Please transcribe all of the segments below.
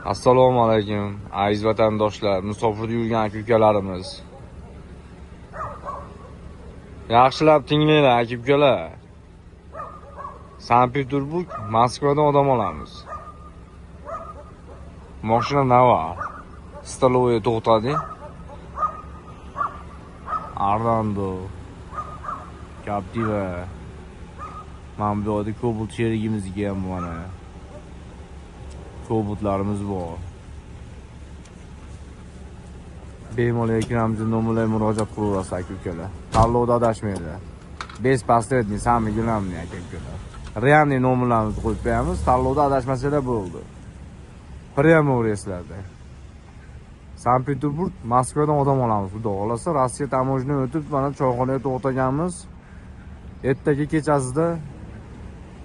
Assalomu alaykum, aziz vatandoshlar, musofirda yurgan aka-ukalarimiz. Yaxshilab tinglanglar, aka-ukalar. Sankt-Peterburg, Moskvadan odam olamiz. Mashina nava. Stolovoy to'xtadi. Arlando, Captiva. Mana bu yerda Cobalt sherigimizniki ham mana. Cobaltlarimiz bor. Bemalol ekranimizga nomerlarga murojaat qilaverasiz, aka-ukalar. Tanlovda adashmanglar. Без посредник, самый главный, aka-ukalar. Реальный nomerlarimizni qo'yib qo'yamiz. Tanlovda adashmasanglar bo'ldi. Прямо reyslarda. Sankt-Peterburg, Moskvadan odam olamiz, xudo xolasa. Rossiya таможня o'tib, mana choyxonaga to'xtaganmiz. Ertaga kechasida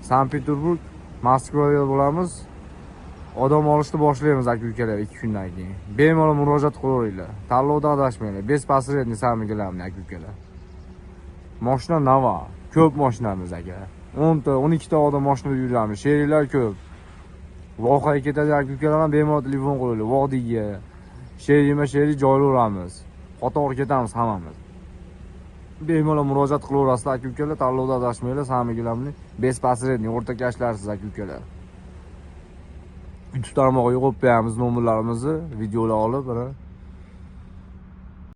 Sankt-Peterburg, Moskvaga bo'lamiz. Odam olishni boshlaymiz, aka-ukalar, 2 kundan keyin. Bemalol murojaat qilaveringlar. Tanlovda adashmanglar. Без посредник, самый главный, aka-ukalar. Mashina nava. Ko'p mashinamiz, aka. 10 ta, 12 ta odam mashinada yuramiz. Sheriklar ko'p. Vohaga ketadigan aka-ukalar ham bemalol telefon qilaylik. Vodiyga, sherikma sherik joylayveramiz. Qator ketamiz hammamiz. Bemalol murojaat qilaverasizlar, aka-ukalar, tanlovda adashmanglar, самый главный, без посредник, o'rtakashlarsiz, aka-ukalar. YouTube tarmog'iga qo'yib qo'yamiz nomerlarimizni, videolar olib, mana.